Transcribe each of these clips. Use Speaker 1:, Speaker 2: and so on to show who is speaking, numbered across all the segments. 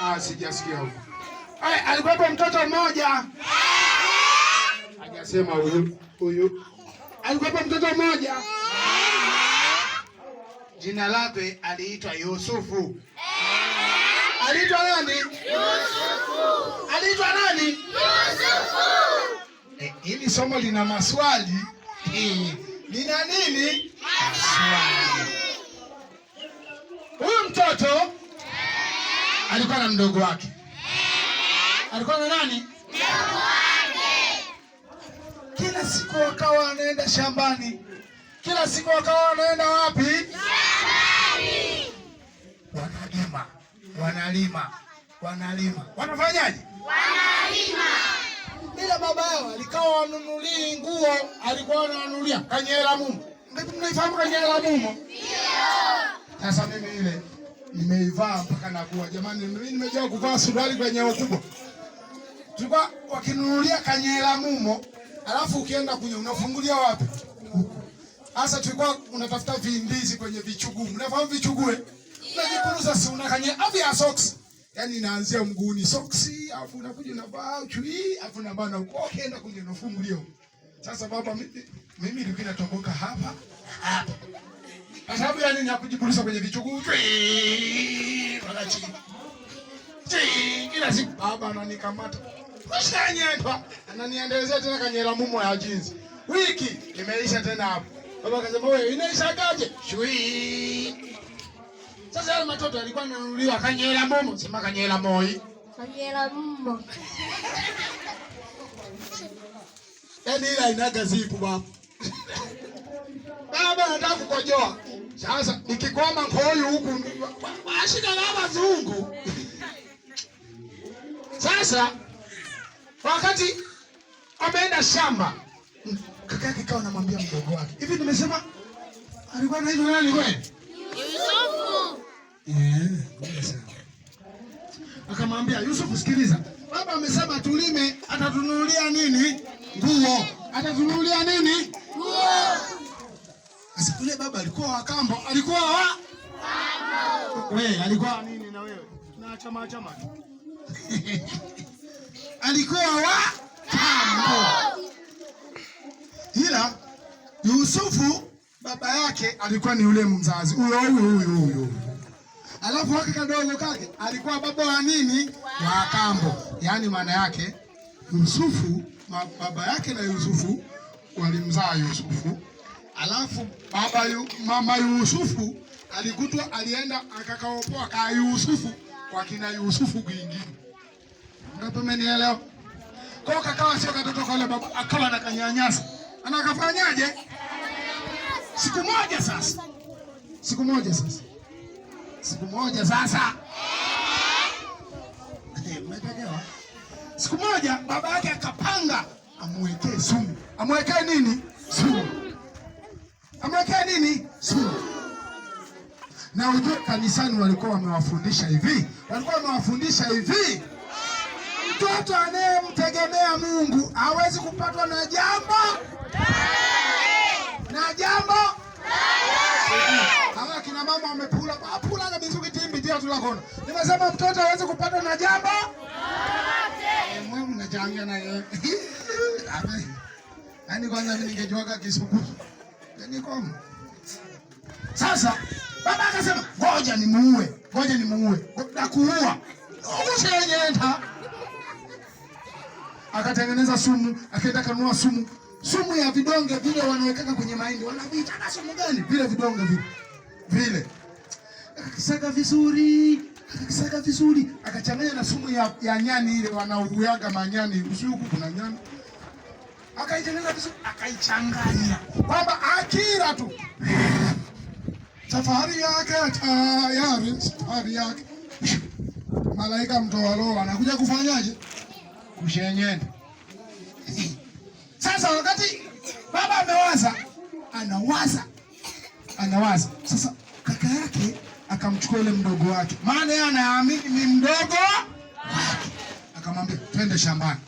Speaker 1: Ah, sijasikia huko. Aya, alikuwepo mtoto mmoja. Hajasema huyu huyu. Alikuwepo mtoto mmoja. Jina lake aliitwa Yusufu. Aliitwa nani? Yusufu. Aliitwa nani? Yusufu. Hili somo lina maswali. Lina nini? Maswali. Huyu mtoto alikuwa na mdogo wake. Alikuwa na nani? Mdogo wake. Kila siku wakawa wanaenda shambani. Kila siku wakawa wanaenda wapi? Shambani. Wanalima, wanalima, wanalima. Wanafanyaje? Wanalima. Bila baba yao alikawa wanunulii nguo, alikuwa anawanunulia kanyera mumo. Mnaifahamu kanyera mumo? Ndio. Sasa mimi ile nimeivaa mpaka nakuwa. Jamani, mimi nimejua kuvaa suruali kwenye ukubwa. Tulikuwa wakinunulia kanyera mumo, alafu ukienda kunya unafungulia wapi? Huku. Sasa tulikuwa unatafuta vindizi kwenye vichuguu. Mnafahamu vichuguu eh? Unajipuruza si una kanyera afu ya socks. Yaani inaanzia mguuni socks, alafu unakuja unavaa chui, alafu unabana huko ukienda kunya unafungulia. Sasa baba mimi nilikuwa natoboka hapa hapa. Kwa sababu ya nini? Hakujipuliza kwenye vichuguu. Wala chini. Kila siku baba ananikamata. Ushanyendwa. Ananiendelezea tena kanyera mumo ya jinsi. Wiki imeisha tena hapo. Baba akasema wewe inaisha? Shui. Sasa yale matoto yalikuwa yananunuliwa kanyera mumo, sema kanyera moi.
Speaker 2: Kanyera mumo.
Speaker 1: Yaani ila inaga zipu baba. Baba anataka kukojoa. Sasa nikikwama nkoyo huku washika baba zungu. Sasa wakati ameenda shamba, kaka yake kawa anamwambia mdogo wake, hivi nimesema alikuwa anaitwa nani kweli?
Speaker 2: Yusufu.
Speaker 1: Akamwambia Yusufu, sikiliza, baba amesema tulime, atatununulia nini? Nguo. Atatununulia nini?
Speaker 2: Nguo.
Speaker 1: Sasa yule baba alikuwa wa kambo, alikuwa wa kambo. Wewe alikuwa nini na wewe? Na chama chama. Alikuwa wa kambo. Ila Yusufu baba yake alikuwa ni yule mzazi huyo huyo huyo huyo. Alafu wake kadogo kake alikuwa baba wa nini? Wa kambo. Yaani maana yake Yusufu baba yake na Yusufu walimzaa Yusufu. Alafu mama Yusufu alikutwa alienda akakaopoa ka Yusufu kwa kina Yusufu kwingine. Ngapi umenielewa? Kwa kakawa sio katoto kale baba akawa anakanyanyasa. Anakafanyaje? Siku moja sasa. Siku moja sasa. Siku moja sasa. Mmeelewa? Siku moja baba yake akapanga amwekee sumu. Amwekee nini? Sumu. Amwekee nini? Sumu. Na ujue kanisani walikuwa wamewafundisha hivi. Walikuwa wamewafundisha hivi. Mtoto anayemtegemea Mungu hawezi kupatwa na jambo. Na jambo. Hawa kina mama wamepula, apula na mizuki timbi tia tulakona. Nimesema mtoto hawezi kupatwa na jambo. Mwe mnachangia na yeye. Yaani kwanza mimi ningejuaga Kisugu. Yaani koma. Sasa baba akasema ngoja nimuue, ngoja nimuue. Nakuua. Ushenyenda. Akatengeneza sumu, akaenda kanunua sumu. Sumu ya vidonge vile wanawekaka kwenye mahindi. Wanaviita sumu gani? Vile vidonge vile. Vile. Akakisaga vizuri, akakisaga vizuri, akachanganya na sumu ya nyani ile wanauaga manyani. Usiku kuna nyani. Akaitengeneza vizuri, akaichanganya. Kwamba akila tu. Safari yake tayari, safari yake. Malaika mtoa roho anakuja kufanyaje? Kushenyenda. Sasa wakati baba amewaza, anawaza. Anawaza. Sasa kaka yake akamchukua yule mdogo wake. Maana yeye anaamini ni mdogo wake. Akamwambia twende shambani.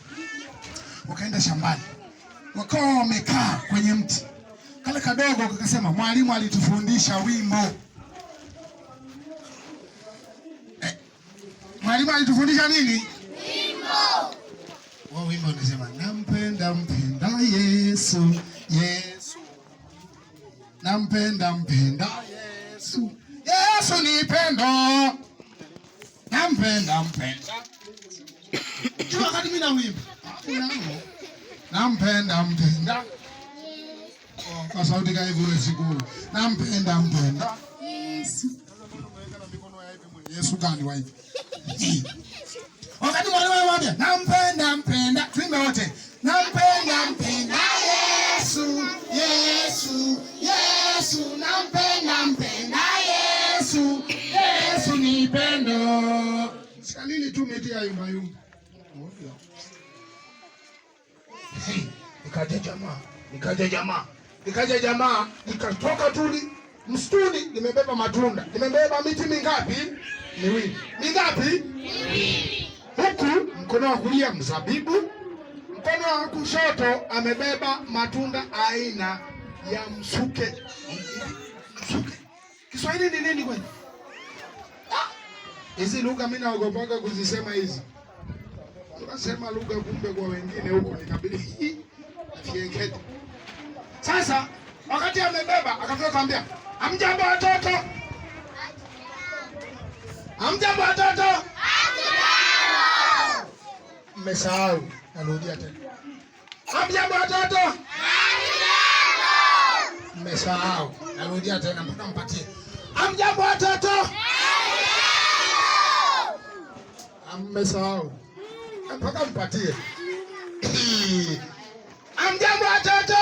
Speaker 1: Wakaenda shambani. Wakawa wamekaa kwenye mti. Kale kadogo kakasema mwalimu alitufundisha wimbo. Mwalimu alitufundisha nini? Wimbo. Wao wimbo unasema nampenda mpenda Yesu, Yesu. Nampenda mpenda Yesu. Yesu ni pendo. Nampenda mpenda. Jua wakati mimi na wimbo. Nampenda mpenda. Oh, kwa sauti kama hivyo siku. Nampenda mpenda Yesu. Yesu gani wa hivi? Wakati mwalimu anamwambia nampenda mpenda, tuimbe wote. Nampenda mpenda Yesu, Yesu, Yesu, nampenda mpenda Yesu, Yesu ni pendo. Sikalili tu miti ya yumba yumba. Hey, nikaja jamaa, nikaja jamaa, nikaja jamaa, nikatoka tuli msituni, nimebeba matunda, nimebeba miti mingapi? Miwili. Mingapi? Miwili. Huku mkono wa kulia mzabibu, mkono wa kushoto amebeba matunda aina ya msuke. Msuke Kiswahili ni nini kwani? Hizi lugha mimi naogopaga kuzisema hizi. Tunasema lugha kumbe kwa wengine huko nikabidi fiengete. Sasa wakati amebeba akafika akamwambia, "Hamjambo watoto?" Hamjambo watoto?
Speaker 2: Hatujambo.
Speaker 1: Mmesahau, narudia tena. Hamjambo watoto?
Speaker 2: Hatujambo.
Speaker 1: Mmesahau, narudia tena mpaka mpatie. Hamjambo watoto?
Speaker 2: Hatujambo.
Speaker 1: Mmesahau. Mpaka mpatie. Hamjambo watoto?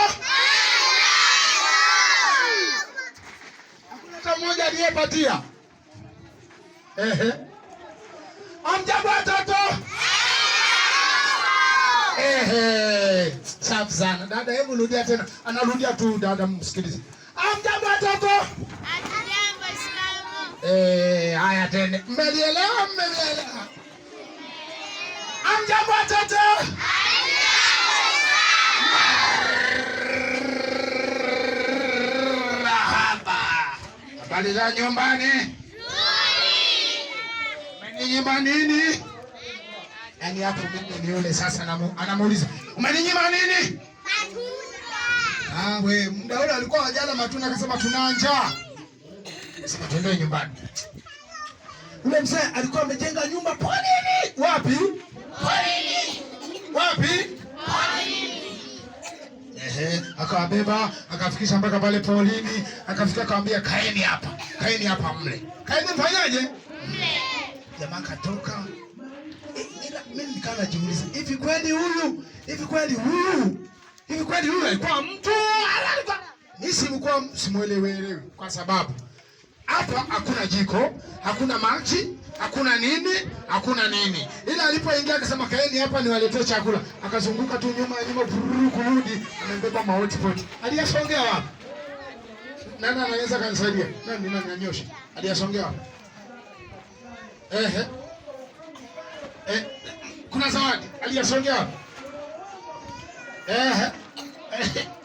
Speaker 1: Hakuna hata mmoja aliyepatia. Ehe. Hamjambo watoto? Ehe. Safi sana. Dada, hebu rudia tena. Anarudia tu dada, msikilize. Hamjambo watoto?
Speaker 2: Hatujambo, shikamoo.
Speaker 1: Haya tena. Mmelielewa? Mmelielewa? Hamjambo watoto? Marhaba. Habari za nyumbani? Umeninyima nini? Yaani hapo mimi ni yule sasa anamuuliza, umeninyima nini?
Speaker 2: Matunda.
Speaker 1: Ah, we, muda ule alikuwa hajala matunda akasema tuna njaa. Sema twende nyumbani. Ule mzee alikuwa amejenga nyumba porini. Wapi? Porini. Wapi? Porini. Ehe, akawabeba, akafikisha mpaka pale porini, akafika akamwambia kaeni hapa. Kaeni hapa mle. Kaeni mfanyaje?
Speaker 2: Mle.
Speaker 1: Jamaa katoka. Ila mimi nikawa najiuliza, hivi kweli huyu? Hivi kweli huyu? Hivi kweli huyu alikuwa mtu? Ala, alikuwa mimi simkuwa simuelewelewi kwa sababu hapa hakuna jiko, hakuna maji, hakuna nini, hakuna nini. Ila alipoingia akasema kaeni hapa niwaletee chakula. Akazunguka tu nyuma nyuma brrr, kurudi amebeba mahotpot. Aliyasongea wapi? Nani anaweza kanisaidia? Nani nani anyoshe? Aliyasongea wapi? Ehe. Kuna zawadi. Aliyasongea wapi? Ehe.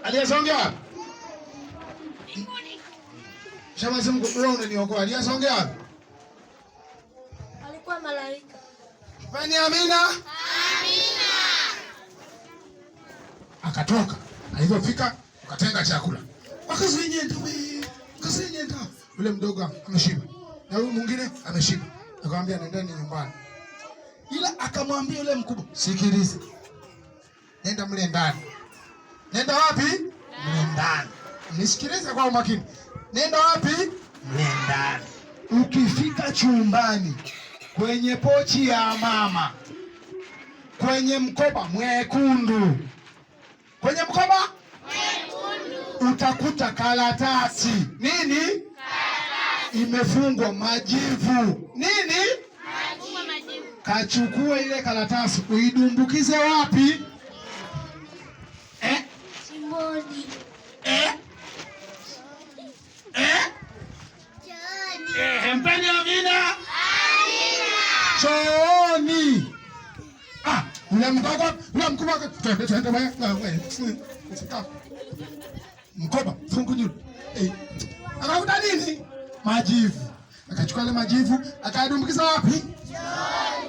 Speaker 1: Aliyasongea wapi? Shamazi Mungu, wewe unaniokoa. Aliyasongea wapi?
Speaker 2: Alikuwa malaika.
Speaker 1: Fanya amina.
Speaker 2: Amina.
Speaker 1: Akatoka. Alipofika akatenga chakula. Wakazinyenda we. Wakazinyenda. Yule mdogo ameshiba. Na huyu mwingine ameshiba. Akamwambia nendeni nyumbani. Ila akamwambia yule mkubwa, sikiliza. Nenda mle ndani. Nenda wapi? Mle ndani. Nisikilize kwa umakini. Nenda wapi? Mle ndani. Ukifika chumbani, kwenye pochi ya mama, kwenye mkoba mwekundu, kwenye mkoba
Speaker 2: mwekundu
Speaker 1: utakuta karatasi. Nini?
Speaker 2: Karatasi.
Speaker 1: Imefungwa majivu. Nini?
Speaker 2: Majivu.
Speaker 1: Kachukue ile karatasi uidumbukize wapi?
Speaker 2: Shimoni. Chooni.
Speaker 1: Mpeni amina.
Speaker 2: Amina.
Speaker 1: Chooni. Ah, ule mdogo, ule mkubwa, twende twende wewe. Ufika. Mkoba, fungu nyulu. Akakuta nini? Majivu. Akachukua ile majivu, akayadumbukiza wapi?
Speaker 2: Chooni.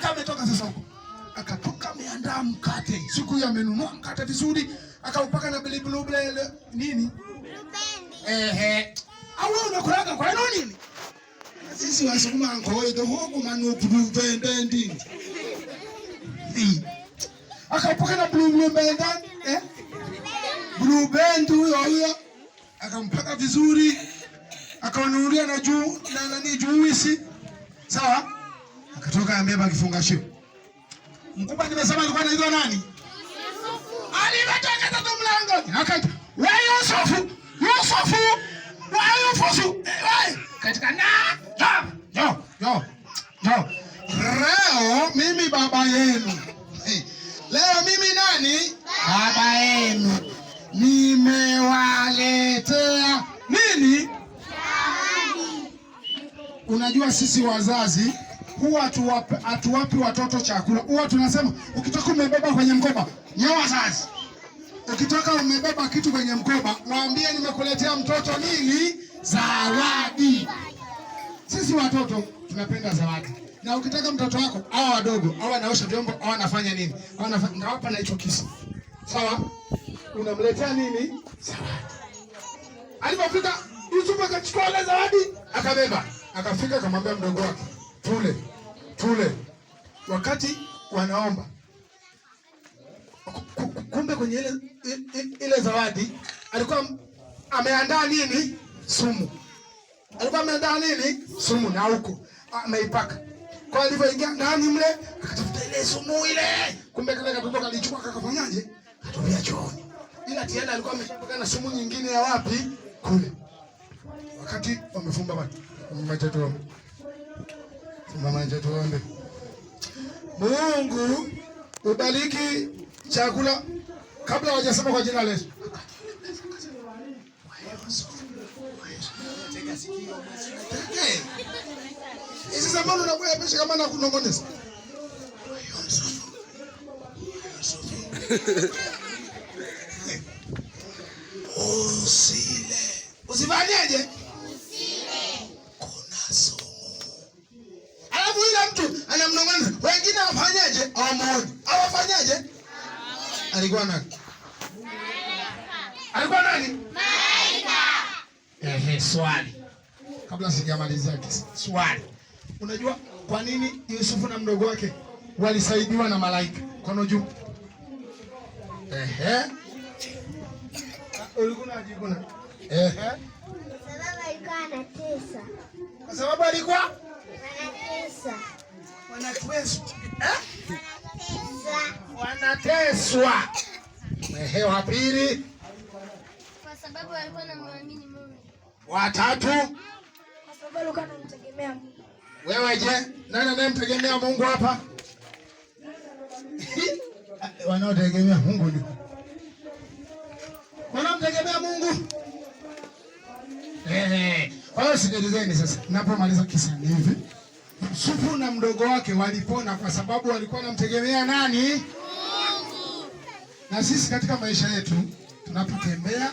Speaker 1: Kaka ametoka sasa huko. Akatoka ameandaa mkate. Siku hiyo amenunua mkate vizuri, akaupaka na bilibili nini? Ehe. Au wewe unakulaga kwa nini? Sisi Wasukuma nkoyo dogo manu blue band. Akaupaka na blue band, eh? Blue band huyo huyo. Akampaka vizuri. Akawanunulia na juu na nani juisi. Sawa? Akatoka amebeba kifungashio. Mkubwa nimesema alikuwa anaitwa nani? Yusufu. Alitoka tatu mlangoni. Akaita, "Wewe Yusufu, Yusufu, wewe Yusufu." Wewe katika na yo yo yo. Leo mimi baba yenu. Leo mimi nani? Baba yenu. Nimewaletea nini? Unajua sisi wazazi huwa hatuwapi watoto chakula. Huwa tunasema ukitoka umebeba kwenye mkoba, nyewe wazazi, ukitoka umebeba kitu kwenye mkoba, waambie nimekuletea mtoto nini? Zawadi. Sisi watoto tunapenda zawadi. Na ukitaka mtoto wako au wadogo au anaosha vyombo au anafanya nini, au anafanya, nawapa na hicho kisa. Sawa? Unamletea nini? Zawadi. Alipofika Yusufu akachukua ile zawadi akabeba. Akafika akamwambia mdogo wake, tule tule. Wakati wanaomba, kumbe kwenye ile zawadi alikuwa ameandaa nini? Sumu. Alikuwa ameandaa nini? Sumu, na huko ameipaka. Kwa alivyoingia ndani mle akatafuta ile sumu ile, kumbe kale katoto kalichukua kakafanyaje? Katupia chooni. Ila tiana alikuwa ameshapaka na sumu nyingine ya wapi? Kule. Wakati wamefumba macho, macho tuombe. Fumba macho tuombe. Mungu ubariki chakula kabla hawajasema kwa jina la Yesu. Hizi zamani unakuwa pesha kama na kunongoneza. Usile. Usifanyeje? Usile. Kuna sumu. Alafu yule mtu anamnong'oneza, wengine wafanyeje? Hawamuoni. Hawafanyeje? Alikuwa nani? Alikuwa nani?
Speaker 2: Malaika.
Speaker 1: Ehe, swali. Kabla sijamalizia swali. Unajua kwa nini Yusufu na mdogo wake walisaidiwa na malaika? Kono juu. Ehe. Ulikuwa unajibu na? Ehe.
Speaker 2: Kwa sababu alikuwa anatesa.
Speaker 1: Kwa sababu alikuwa
Speaker 2: anatesa.
Speaker 1: Wanateswa. Eh?
Speaker 2: Wanatesa.
Speaker 1: Wanateswa. Ehe, wa pili.
Speaker 2: Kwa sababu alikuwa anamwamini Mungu.
Speaker 1: Wa tatu.
Speaker 2: Kwa sababu alikuwa anamtegemea Mungu.
Speaker 1: Wewe je, nani anayemtegemea Mungu hapa? Wanaotegemea Mungu ni wanaomtegemea Mungu. Ehe. Kwa hiyo sikilizeni sasa, ninapomaliza kisa ni hivi. Yusufu na mdogo wake walipona kwa sababu walikuwa wanamtegemea nani? Mungu. Na sisi katika maisha yetu tunapotembea,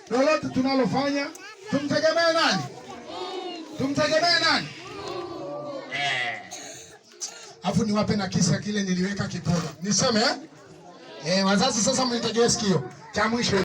Speaker 1: lolote tunalofanya, tumtegemee nani? Mungu. Tumtegemee nani? Alafu niwape na kisa kile niliweka kipodo. Niseme eh? Wazazi sasa mnitegee sikio. Cha mwisho.